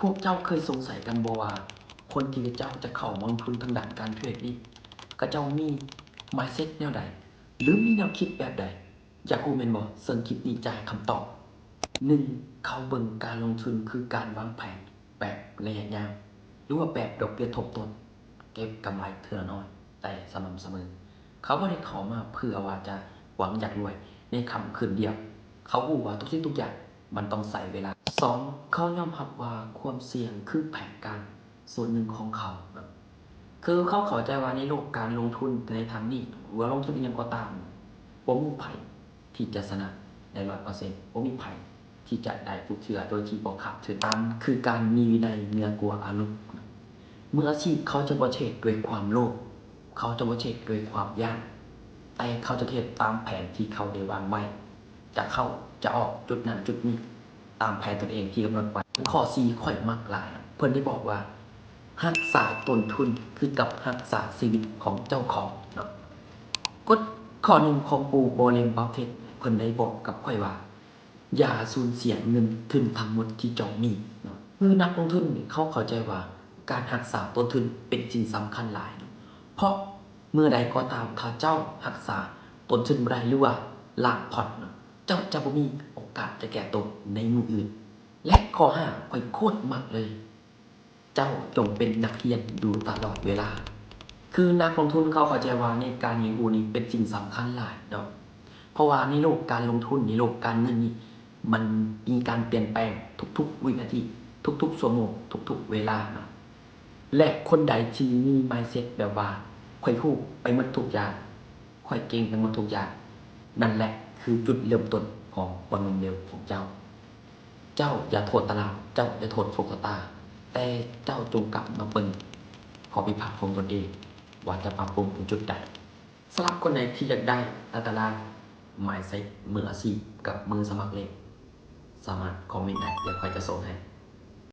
ພວກເຈົ້າເຄີຍສົງໄສກັນບໍ່ວ່າ ຄົນທີ່ເຂົາເຈົ້າຈະເຂົ້າມາລົງທຶນທາງດ້ານການເທຣດນີ້ ເຂົາເຈົ້າມີມາຍເຊັດແນວໃດ ຫຼື ມີແນວຄິດແບບໃດ? ຢາກຮູ້ແມ່ນບໍ່? ເຊິ່ງຄລິບນີ້ຈະໃຫ້ຄຳຕອບ. ໜຶ່ງ ເຂົາເບິ່ງການລົງທຶນຄືການວາງແຜນແບບໄລຍະຍາວ ຫຼືວ່າແບບດອກເບ້ຍທົບຕົ້ນ, ເກັບກຳໄລເທື່ອລະນ້ອຍແຕ່ສະໝ່ຳສະເໝີ. ເຂົາບໍ່ໄດ້ເຂົ້າມາເພື່ອວ່າຈະຫວັງຢາກລວຍໃນຄ່ຳຄືນດຽວ. ເຂົາຮູ້ວ່າທຸກສິ່ງທຸກຢ່າງມັນຕ້ອງໃຊ້ເວລາ. ສອງ ເຂົາຍອມຮັບວ່າຄວາມສ່ຽງຄືແຜນການສ່ວນໜຶ່ງຂອງເຂົາ. ຄືເຂົາເຂົ້າໃຈວ່າໃນໂລກການລົງທຶນໃນຄັ້ງນີ້ ຫຼືວ່າລົງທຶນອີ່ຫຍັງກໍຕາມ, ບໍ່ມີໃຜທີ່ຈະຊະນະໄດ້ຮ້ອຍເປີເຊັນ, ບໍ່ມີໃຜທີ່ຈະໄດ້ທຸກເທື່ອໂດຍທີ່ບໍ່ຂາດທຶນ. ສາມ ຄືການມີວິໄນເໜືອກວ່າອາລົມ. ມືອາຊີບເຂົາຈະບໍ່ເທຣດດ້ວຍຄວາມໂລບ, ເຂົາຈະບໍ່ເທຣດດ້ວຍຄວາມຢ້ານ, ແຕ່ເຂົາຈະເທຣດຕາມແຜນທີ່ເຂົາໄດ້ວາງໄວ້. ຈະເຂົ້າຈະອອກຈຸດນັ້ນຈຸດນີ້ ຕາມແຜນຕົນເອງທີ່ກຳນົດໄວ້. ຂໍ້ສີ່ ຂ້ອຍມັກຫຼາຍ, ເພິ່ນໄດ້ບອກວ່າ ຮັກສາຕົ້ນທຶນຄືກັບຮັກສາຊີວິດຂອງເຈົ້າຂອງເນາະ. ກົດຂໍ້ໜຶ່ງຂອງປູ່ Warren Buffett ເພິ່ນໄດ້ບອກກັບຂ້ອຍວ່າ ຢ່າສູນເສຍເງິນທຶນທັງໝົດທີ່ເຈົ້າມີເນາະ. ຄືນັກລົງທຶນນີ້ ເຂົາເຂົ້າໃຈວ່າການຮັກສາຕົ້ນທຶນເປັນສິ່ງສຳຄັນຫຼາຍເນາະ, ເພາະເມື່ອໃດກໍຕາມຖ້າເຈົ້າຮັກສາຕົ້ນທຶນບໍ່ໄດ້ ຫຼືວ່າລ້າງພອດເນາະ, ເຈົ້າຈະບໍ່ມີໂອກາດຈະແກ່ໂຕໃນມື້ອື່ນ. ແລະ ຂໍ້ຫ້າ ຂ້ອຍໂຄດມັກເລີຍ, ເຈົ້າຈົ່ງເປັນນັກຮຽນຢູ່ຕະຫຼອດເວລາ. ຄືນັກລົງທຶນເຂົາເຂົ້າໃຈວ່າໃນການຮຽນຮູ້ນີ້ເປັນສິ່ງສຳຄັນຫຼາຍເນາະ, ເພາະວ່າໃນໂລກການລົງທຶນ, ໃນໂລກການເງິນນີ້ ມັນມີການປ່ຽນແປງທຸກໆວິນາທີ, ທຸກໆຊົ່ວໂມງ, ທຸກໆເວລາເນາະ. ແລະ ຄົນໃດທີ່ມີມາຍເຊັດແບບວ່າ ຂ້ອຍຮູ້ໄປໝົດທຸກຢ່າງ, ຂ້ອຍເກັ່ງໄປໝົດທຸກຢ່າງ, ນັ້ນແຫຼະຄືຈຸດເລີ່ມຕົ້ນຂອງຄວາມລົ້ມເຫຼວຂອງເຈົ້າ. ເຈົ້າຢ່າໂທດຕະຫຼາດ, ເຈົ້າຢ່າໂທດໂຊກຊະຕາ, ແຕ່ເຈົ້າຈົ່ງກັບມາເບິ່ງຂໍ້ຜິດພາດຂອງຕົນເອງວ່າຈະປັບປຸງຢູ່ຈຸດໃດ. ສຳລັບຄົນໃດທີ່ຢາກໄດ້ຕາຕະລາງມາຍເຊັດມືອາຊີບກັບມືສະໝັກເຫຼັກ, ສາມາດຄອມເມັນໄດ້, ດຽວຂ້ອຍຈະສົ່ງໃຫ້.